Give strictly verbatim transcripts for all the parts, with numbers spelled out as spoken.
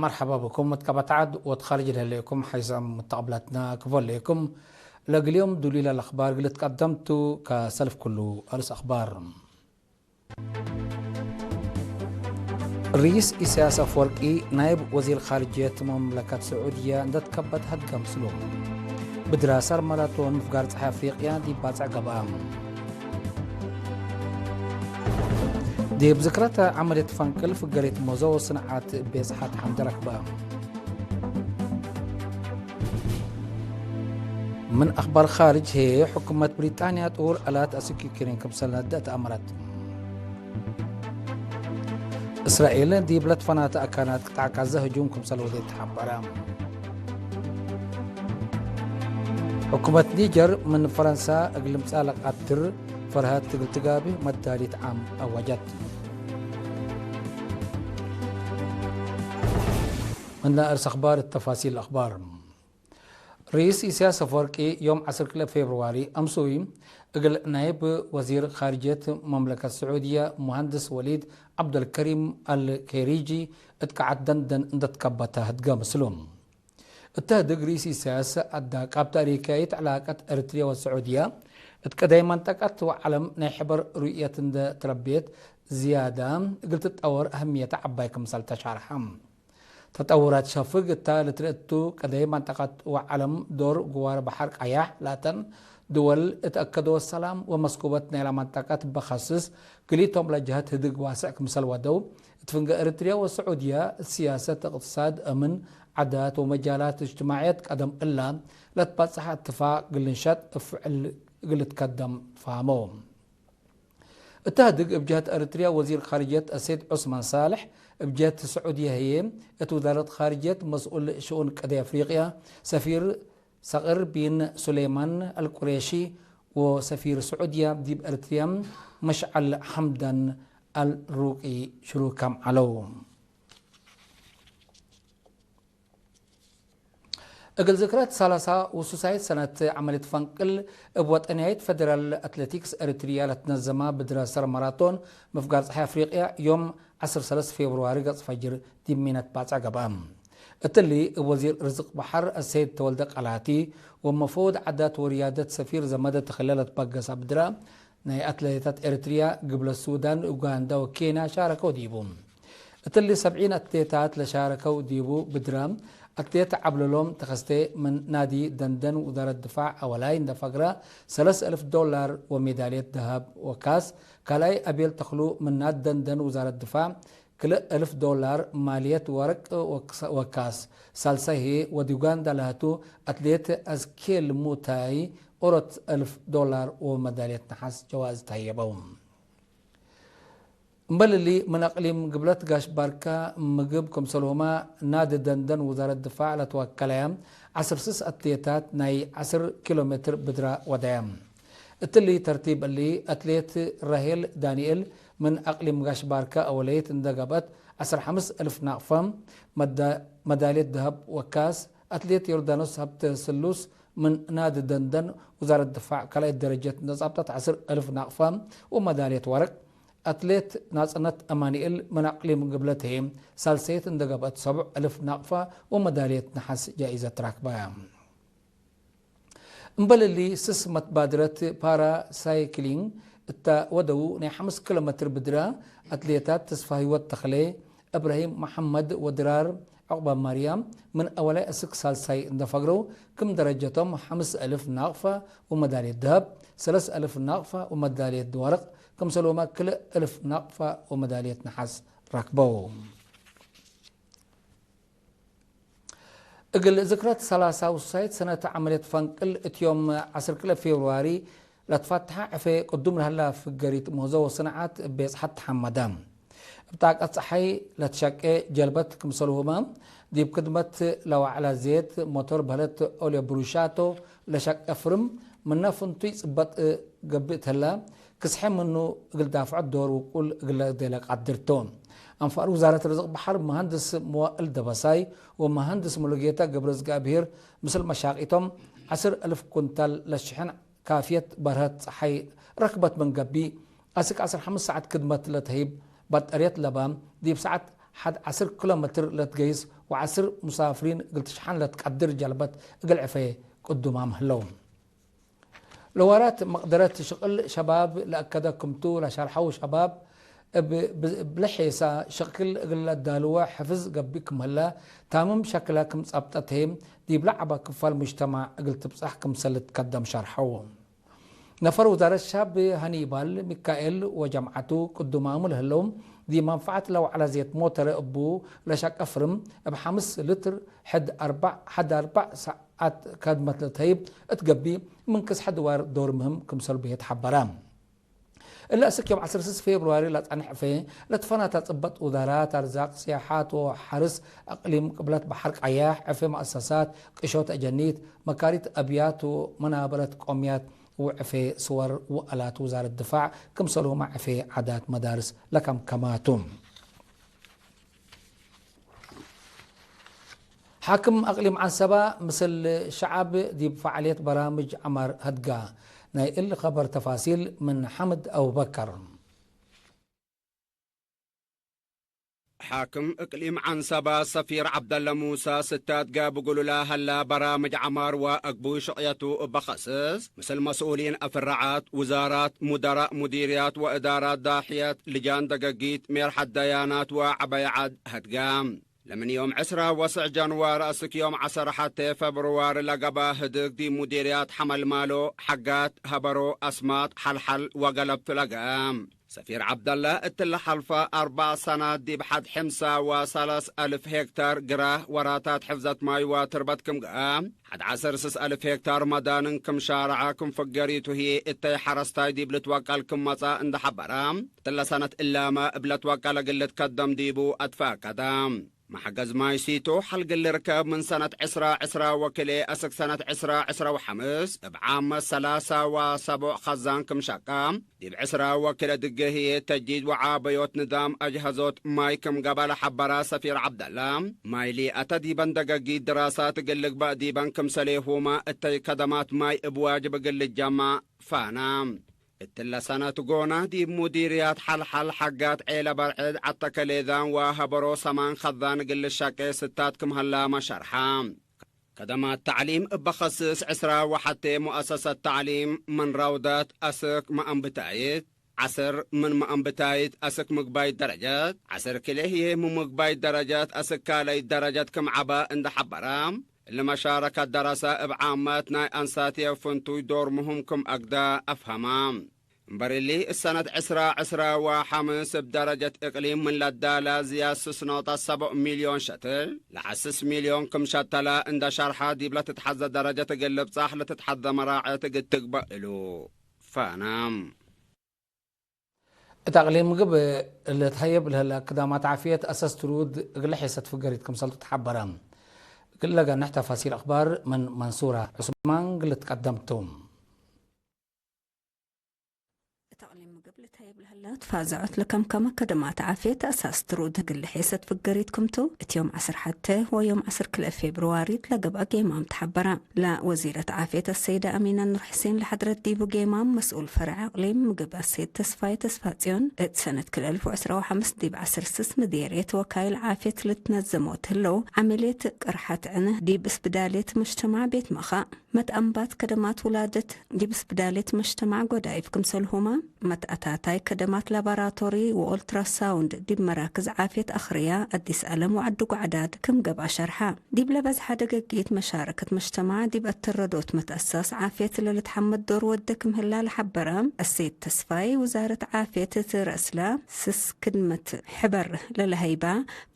መርሐባ ብኩም መትቀበት ዐድ ወትካልጅ ለህሌኩም ሓይሳም መተቀብላትና ክፎ ህሌኩም። ለእግል ዮም ዱሊላ ለአኽባር እግል ትቀደምቱ ከሰልፍ ኩሉ አርስ አኽባር። ርኢስ ኢሳያስ አፍወርቂ ናይብ ወዚር ካርጅየት መምለከት ስዑድየ እንደ ትከበት ሀድገ ምስሉ። ብድር አሰር ማራቶን ምፍጋር ጸሓይ አፍሪቅያ ዲብ ባጽዕ ገብአ። ዲብ ዝክረት ዐመልየት ፈንቅል ፍገሪት ሞዞ ወስንዓት ቤጽሐት ሐምደ ረክበ። ምን አኽባር ካርጅ ህዬ፣ ሕኩመት ብሪጣንያ ጥውር አላት አስክ ዩክሬን ክምሰል ነድአት አመረት። እስራኤል ዲብ ለትፈናተ አካናት ቅጣዕ ጋዛ ህጁም ክምሰል ወዴት ተሐበረ። ሕኩመት ኒጀር ምን ፈረንሳ እግል ምጽእ ለቃድር ፈርሀት እግል ትጋብእ መዳሊት ዓም አወጀት። ምን ለአርስ አኽባር ተፋሲል አኽባር። ርኢስ ኢሳያስ አፈወርቂ ዮም ዐስር ክልኤ ፌብርዋሪ አምሱይ እግል ናይብ ወዚር ካርጅየት መምለከት ስዑድየ ሙሀንድስ ወሊድ ዐብደልከሪም አልኬሪጂ እት ቀዓት ደንደን እንደ ትከበተ ህድገ ምስሉ። እተ ህድግ ርኢስ ኢሳያስ አዳቃብ ታሪካይት ዕላቀት ኤረትርየ ወስዑድየ እት ቀደይ መንጠቀት ወዐለም ናይ ሕበር ሩእየት እንደ ትረቤት ዝያዳ እግል ትጠወር አህምየተ ዐባይ ክምሰል ተሻርሐ። ተጠውራት ሸፍግ እተ ልትርኤቱ ቀደይ መንጠቀት ወዐለም ዶር ግዋር በሐር ቀያሕ ላተን ድወል እት አከዶ ሰላም ወመስኩበት ናይላ መንጠቀት በከስስ ግሊቶም ለጀሀት ህድግ ዋስዕ ክምሰል ወደው፣ እት ፍንገ ኤረትርየ ወስዑድየ እት ስያሰት፣ እቅትሳድ፣ አምን፣ ዓዳት ወመጃላት እጅትማዕየት ቀደም እላ ለትበጽሐ እትፋቅ እግል ልንሸጥ እብ ፍዕል እግል ልትከደም ፈሀመው። እተ ህድግ እብ ጀህት ኤረትርየ ወዚር ካርጅየት አሰይድ ዑስማን ሳልሕ፣ እብ ጀህት ስዑድየ ህዬ እት ውዛረት ካርጅየት መስኡል ሽኡን ቀደይ አፍሪቅያ ሰፊር ሰቅር ቢን ሱሌማን አልቁሬሺ ወሰፊር ስዑድየ ዲብ ኤረትርየ መሽዐል ሐምዳን አልሩቂ ሽሩካም ዐለው። እግል ዝክረት ሰላሳ ወሱሳይት ሰነት ዐመልየት ፈንቅል እብ ወጠንያይት ፌደራል አትሌቲክስ ኤረትርየ ለትነዘመ ብድረ ሰር ማራቶን ምፍጋር ጸሓይ አፍሪቅያ ዮም ዐስር ሰለስ ፌብርዋሪ ገጽ ፈጅር ዲብ ሚነት ባጽዕ ገብአ። እትሊ እብ ወዚር ርዝቅ በሐር አሰይድ ተወልደ ቀላቲ ወመፈውድ ዓዳት ወርያደት ሰፊር ዘመደ ተክለ ለትበገሰ ብድረ ናይ አትሌታት ኤረትርያ፣ ግብለት ሱዳን፣ ኡጋንዳ ወኬንያ ሻረከው ዲቡ። እትሊ ሰብዒን አትሌታት ለሻረከው ዲቡ ብድረ፣ አትሌት ዐብለሎም ተኸስቴ ምን ናዲ ደንደን ውዛረት ድፋዕ አወላይ እንደ ፈግረ ሰለስ አልፍ ዶላር ወሜዳልየት ደሀብ ወካስ፣ ካልኣይ አቤል ተክሉ ምን ናዲ ደንደን ውዛረት ድፋዕ ክልእ አልፍ ዶላር ማልየት ወርቅ ወክሰ-፣ ወካስ፣ ሳልሳይ ህዬ ወዲ ኡጋንዳ ለህቱ አትሌት አዝኬል ሙታይ ኦሮት አልፍ ዶላር ወመዳልየት ነሐስ ጀዋዝ ተሀየበው። እምበል እሊ፣ ምን አቅሊም ግብለት ጋሽ ባርካ ምግብ ክምሰልሁመ ናዲ ደንደን ውዛረት ድፋዕ ለትወከለየ ዐስር ስስ አትሌታት ናይ ዐስር ኪሎ ሜትር ብድረ ወደየ። እትሊ ተርቲብ እሊ፣ አትሌት ራሄል ዳንኤል ምን አቅሊም ጋሽ ባርካ አወለይት እንደ ገብአት፣ ዐስር ሐምስ አልፍ ናቅፈ መዳ-፣ መዳልየት ደሀብ ወካስ፣ አትሌት ዮርዳኖስ ሀብተ ስሉስ ምን ናዲ ደንደን ውዛረት ድፋዕ ካልኣይት ደረጀት እንደ ጻብጠት፣ ዐስር አልፍ ናቅፈ ወመዳልየት ወርቅ፣ አትሌት ናጽነት አማኑኤል ምን አቅሊም ግብለት ህዬ ሳልሰየት እንደ ገብአት፣ ሰቡዕ አልፍ ናቅፈ ወመዳልየት ነሐስ ጃኢዘት ራክበ። እምበል እሊ፣ ስስ መትባድረት ፓራ ሳይክሊንግ እተ ወደው ናይ ሐምስ ኪሎ ሜትር ብድረ፣ አትሌታት ተስፋ ህይወት ተኽሌ፣ እብራሂም መሐመድ ወድራር ዑቅበ ማርያም ምን አወላይ እስክ ሳልሳይ እንደ ፈግረው፣ ክም ደረጀቶም ሐምስ አልፍ ናቅፈ ወመዳልየት ደሀብ፣ ሰለስ አልፍ ናቅፈ ወመዳልየት ወርቅ፣ ክምሰልሁመ ክልእ አልፍ ናቅፈ ወመዳልየት ነሐስ ረክበው። እግል ዝክረት ሰላሳ ወሱሳይት ሰነት ዐመልየት ፈንቅል እት ዮም ዐስር ክልኤ ፌብርዋሪ ለትፈትሐ ዕፌ ቅዱም ለህላ ፍገሪት ምህዞ ወሰንዓት እብ ቤጽሐት ተሐመደ። እብ ጣቀት ጸሓይ ለትሸቄ ጀልበት ክምሰልሁመ፣ ዲብ ክድመት ለወዐለ ዜት ሞቶር በህለት ኦልዮ ብሩሻቶ ለሸቄ ፍርም፣ ምነ ፍንቱይ ጽበጥ ገብእ ተለ፣ ክስሐ ምኑ እግል ዳፍዖት ዶር ውቁል እግለ ዴለ ቃድር ቱ። አንፋር ውዛረት ርዝቅ በሐር መሀንድስ መዋእል ደበሳይ ወመሀንድስ ሙሉጌታ ገብረዝጋብሄር ምስል መሻቂቶም ዐስር አልፍ ኩንታል ለሽሕን ካፍየት በርሀት ጸሓይ ረክበት ምን ገብእ፣ አስክ ዐስር ሐምስ ሰዓት ክድመት ለተህይብ በጠርየት ለበ፣ ዲብ ሰዓት ሐድ ዐስር ኪሎ ሜትር ለትገይስ ወዐስር ሙሳፍሪን እግል ትሽሐን ለትቀድር ጀልበት እግል ዕፌ ቅዱማም ህለው። ለዋራት መቅደረት ሽቅል ሸባብ ለአከደ ክምቱ ለሸርሐው ሸባብ፣ እብ፣ እብ ለሔሳ ሸክል እግል ለዳልወ ሕፍዝ ገብእ ክም ህለ፣ ታምም ሸክለ ክም ጸብጠት ህይ፣ ዲብ ለዐበ ክፋል ሙጅተማዕ እግል ትብጸሕ ክምሰል ልትከደም ሸርሐው። ነፈር ውዛረት ሸባብ ሀኒባል ሚካኤል ወጀምዐቱ ቅዱማሙ ለህለው፣ ዲብ መንፈዐት ለወዕለ ዜት ሞተረ እቡ ለሸቀ ፍርም፣ እብ ሐምስ ልትር ሕድ አርበዕ፣ ሐድ አርበዕ ሰዓት ከድመት ለተህይብ እት ገብእ፣ ምን ክስ ሐድ ዋር ዶር ምህም ክምሰል ብሄት ሐበረ። እለ አስክ ዮም ዐስር ስስ ፌብርዋሪ ለጸንሕ ዕፌ፣ ለትፈናተ ጽበጥ ውዛራት አርዛቅ፣ ሲያሓት ወሐርስ፣ አቅሊም፣ ቅብለት በሐር ቀያሕ፣ ዕፌ መአሰሳት፣ ቅሾት አጀኒት፣ መካሪት አብያት ወመናበረት ቆምያት፣ ወዕፌ ስወር ወአላት ውዛረት ድፋዕ፣ ክምሰልሁመ ዕፌ ዓዳት መዳርስ ለከምከማቱ። ሓክም አቅሊም ዐንሰበ ምስል ሸዐብ ዲብ ፈዓልየት በራምጅ ዐማር ሀድጋ። ናይ እሊ ኸበር ተፋሲል ምን ሓምድ አቡበከር። ሓክም እቅሊም ዐንሰበ ሰፊር ዐብደለ ሙሳ ስታት ጋብ እግሉ ለሀላ በራምጅ ዐማር ወአግቡይ ሽቅየቱ እበ ከስስ፣ ምስል መስኡሊን አፍረዓት፣ ውዛራት፣ ሙደራእ ሙዲርያት ወእዳራት ዳሕየት፣ ልጃን ደገጊት፣ ሜርሐት ደያናት ወዐበይ ዐድ ሀድጋ። ለምን ዮም ዕስራ ወስዕ ጃንዋሪ አስክ ዮም ዐሰር ሐቴ ፈብርዋሪ ለገባ ህድግ ዲብ ሙዲርያት ሐመልማሎ፣ ሐጋት፣ ሀበሮ፣ አስማጥ፣ ሐልሐል ወገለብቱ ለገአ። ሰፊር ዐብደለ እትለ ሐልፈ አርበዕ ሰናት ዲብ ሐድ ሕምሳ ወሰለስ አልፍ ሄክታር ግራህ ወራታት ሕፍዘት ማይ ወትርበት ክም ገአ፣ ሐድ ዐስር ስስ አልፍ ሄክታር መዳንን ክም ሻርዐ ክም ፍገሪቱ ህዬ እተይ ሐረስታይ ዲብ ልትወቀል ክም መጽአ እንደ ሐበረ፣ እትለ ሰነት እላመ እብ ለትወቀል እግል ልትከደም ዲቡ አትፈአከደ። መሐገዝ ማይ ሲቶ ሐልግል ልርከብ ምን ሰነት ዕስራ ዕስራ ወክልኤ አስክ ሰነት ዕስራ ዕስራ ወሐምስ እብ ዓመት ሰላሳ ወሰቦዕ ኸዛን ክም ሸቀ፣ ዲብ ዕስራ ወክልኤ ድጌ ህዬ ተጅዲድ ወዓበዮት ንዛም አጅሀዞት ማይ ክም ገብአ ለሐበረ ሰፊር ዐብደላ፣ ማይ ሊአተ ዲበን ደገጊት ድራሳት እግል ልግበእ ዲበን ክምሰሌሁመ እተይ ከደማት ማይ እብ ዋጅብ እግል ልትጀመዕ ፋና። እትለ ሰነት ጎነ ዲብ ሙዲርያት ሐልሐል፣ ሐጋት፣ ዔለ በርዕድ፣ ዐተከ ሌዛን ወሀበሮ ሰማን ኸዛን እግል ልሸቄ ስታት ክም ሀላመ ሸርሐ። ከደማት ተዕሊም እበ ከስስ ዕስራ ወሐቴ ሙአሰሰት ተዕሊም ምን ረውደት አስክ መአንብታይት፣ ዐስር ምን መአንብታይት አስክ ምግባይት ደረጀት፣ ዐስር ክልኤ ህዬ ምን ምግባይት ደረጀት አስክ ካልአይት ደረጀት ክም ዐበ እንደ ሐበረ፣ እሊ መሻረከት ደረሰ እብ ዓመት ናይ አንሳትየ ፍንቱይ ዶር ምሁም ክም አግደ አፍሀመ። እምበር እሊ፣ እሰነት ዕስራ ዕስራ ወሐምስ እብ ደረጀት እቅሊም ምን ለዳለ ዝያድ ስስ ነጥብ ሰቦዕ ሚልዮን ሸትል፣ ለዐስስ ሚልዮን ክም ሸተለ እንደ ሸርሐ፣ ዲብለ ትትሐዘ ደረጀት እግል ልብጻሕ ለትትሐዘ መራዐት እግል ትግበእ እሉ ፈነ። እት አቅሊም ምግብ ለትሀየብ ለህለ ክዳማት ዓፍየት አሰስ ትሩድ እግለ ሔሰት ፍገሪት ክምሰልቱ ተሐበረ። እግለ ገንሕ ተፋሲል አክባር ምን መንሱራ ዑስማን እግል ትቀደም ቱ። እት አቅሊም ምግብ ለትሀየብ ለህለ ትፋዘዖት ለከምከመ ከደማት ዓፍየት አሳስ ትሩድ እግለ ሔሰት ፍገሪት ክምቱ እት ዮም ዐስር ሐቴ ወዮም ዐስር ክልኤ ፌብርዋሪ ለገብአ ጌማም ተሐበረ። ለወዚረት ዓፍየት አሰይደ አሚነ ኑር ሕሴን ለሐድረት ዲቡ ጌማም፣ መስኡል ፈርዕ አቅሊም ምግብ አሰይድ ተስፋዬ ተስፋጽዮን፣ እት ሰነት ክልኤ አልፍ ወዕስራ ወሐምስ ዲብ ዐስር ስስ ምዴርየት ወካይል ዓፍየት ልትነዘሞ እት ህለው፣ ዐመልየት ቅርሐት ዕነ ዲብ እስብዳልየት መጅተማዕ ቤት መኻእ፣ መትአንባት ከደማት ውላደት ዲብ እስብዳልየት መጅተማዕ ጎዳይፍ ክምሰልሁመ፣ መትአታታይ ከደማት ላባራቶሪ ወኦልትራሳውንድ ዲብ መራክዝ ዓፍየት አክርያ አዲስ አለም ወዐዲ ጓዕዳድ ክም ገብአ ሸርሐ። ዲብለ በዝሐ ደገጊት መሻረከት መጅተማዕ ዲብ አተረዶት መትአሳስ ዓፍየት ለልትሐመድ ዶር ወደ ክም ህላ ለሐበረ አሰይድ ተስፋይ፣ ውዛረት ዓፍየት እት ረአስለ ስስ ክድመት ሕበር ለለሀይባ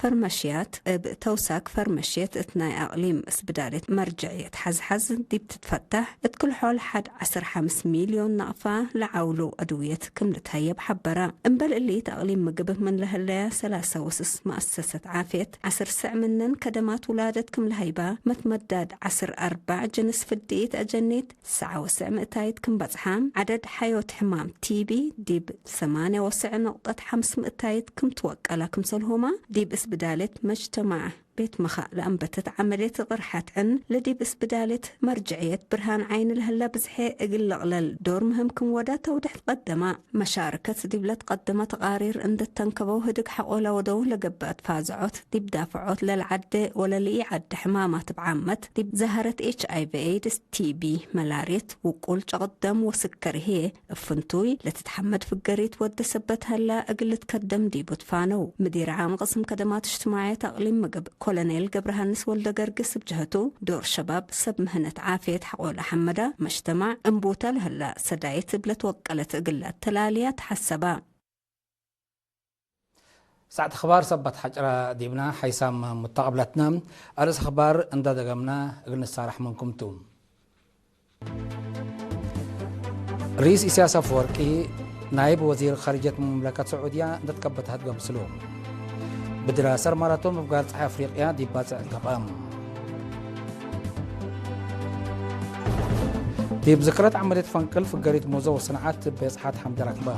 ፈርመሽያት እብ ተውሳክ ፈርመሽየት እት ናይ አቅሊም እስብዳልየት መርጀዕየት ሐዝሐዝ ዲብ ትትፈተሕ እት ክል-ሖል ሐድ ዐስር ሐምስ ሚልዮን ናቅፋ ለዐውሉ አድውየት ክም ልትሀየብ ሐበረ። እምበል እሊ፣ እት አቅሊም ምግብ ምን ለህለያ ሰላሳ ወስስ መአሰሰት ዓፍየት፣ ዐስር ስዕ ምነን ከደማት ውላደት ክም ለሀይባ፣ መትመዳድ ዐስር አርበዕ ጅንስ ፍድኢት አጀኒት፣ ሰዓ ወስዕ ምእታይት ክም በጽሓ፣ ዐደድ ሐዮት ሕማም ቲቢ ዲብ ሰማንያ ወስዕ ነቁጠት ሐምስ ምእታይት ክም ትወቀለ ክምሰልሁመ፣ ዲብ እስብዳልየት መጅተማዕ ቤት ምኻእ ለአንበተት ዐመልየት ቅርሐት ዕን ለዲብ እስብዳልየት መርጀዕየት ብርሃን ዓይኒ ለህላ ብዝሐ እግል ልቅለል ዶር ምህም ክም ወዳ ተውድሕ ቀደማ። መሻረከት ዲብለ ትቀደመ ተቃሪር እንደ ተንከበው ህድግ ሐቆ ለወደው ለገብአት ፋዝዖት ዲብ ዳፍዖት ለለዐደ ወለለኢዐደ ሕማማት እብ ዓመት ዲብ ዛህረት ኤች አይ ቪ ኤድስ፣ ቲ ቢ፣ መላርየት፣ ውቁል ጨቅጥ ደም ወስከር ህዬ እብ ፍንቱይ ለትትሐመድ ፍገሪት ወድ ሰበት ሀላ እግል ልትከደም ዲቡ ትፋነው። ምዲር ዓም ቅስም ከደማት እጅትማዕየት አቅሊም ምግብ ኮሎኔል ገብረሃንስ ወልደገርግስ እብ ጀህቱ፣ ዶር ሸባብ ሰብ ምህነት ዓፍየት ሐቆለ ሐመዳ፣ መጅተማዕ እንቡተ ለህላ ሰዳይት እብ ለትወቀለት እግል ለአተላልያ ተሐሰባ። ሳዕት አኽባር ሰበት ሐጭራ ዲብና፣ ሓይሳም ሙተቀብለትና፣ አርእስ አኽባር እንደ ደገምና እግል ንሳረሕ ምንኩም ቱ። ርኢስ ኢሳያስ አፈወርቂ፣ ናይብ ወዚር ኻርጀት መምለከት ስዑድያ እንደ ትከበተት ገምስሉ። ብድር አሰር ማራቶን እብ ጋር ጸሓይ አፍሪቅያ ዲብ ባጽዕ ገብአ። ዲብ ዝክረት ዐመልየት ፈንቅል ፍገሪት ሙዘ ወሰንዓት ቤጽሓት ሐምድ ረክበ።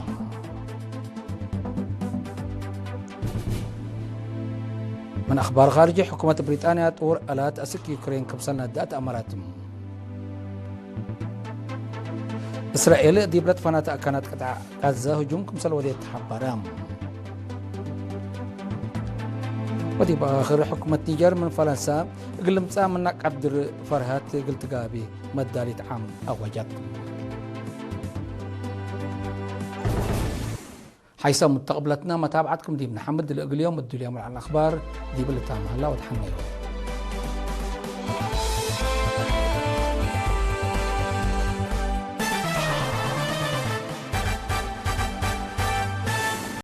ምን አኽባር ኻርጂ፣ ሕኩመት ብሪጣንያ ጥውር አላት አስክ ዩክሬን ክምሰል ነድአት አመረት። እስራኤል ዲብ ለትፈናተ አካናት ቅጣዕ ጋዛ ህጁም ክምሰል ወዴት ተሐበረ። ወዲብ አክር፣ ሕኩመት ኒጀር ምን ፈረንሳ እግል ልምጽአ ምነ ቀድር ፈርሀት እግል ትጋቤ መዳሊት ዓም አወጀት። ሓይሰ ሙተቅብለትነ መታብዐትኩም ዲብ ነሐምድ፣ ለእግል ዮም እዱልዮም ለዐለ አኽባር ዲብ ልታመ ሀላ ወተሐመዩ።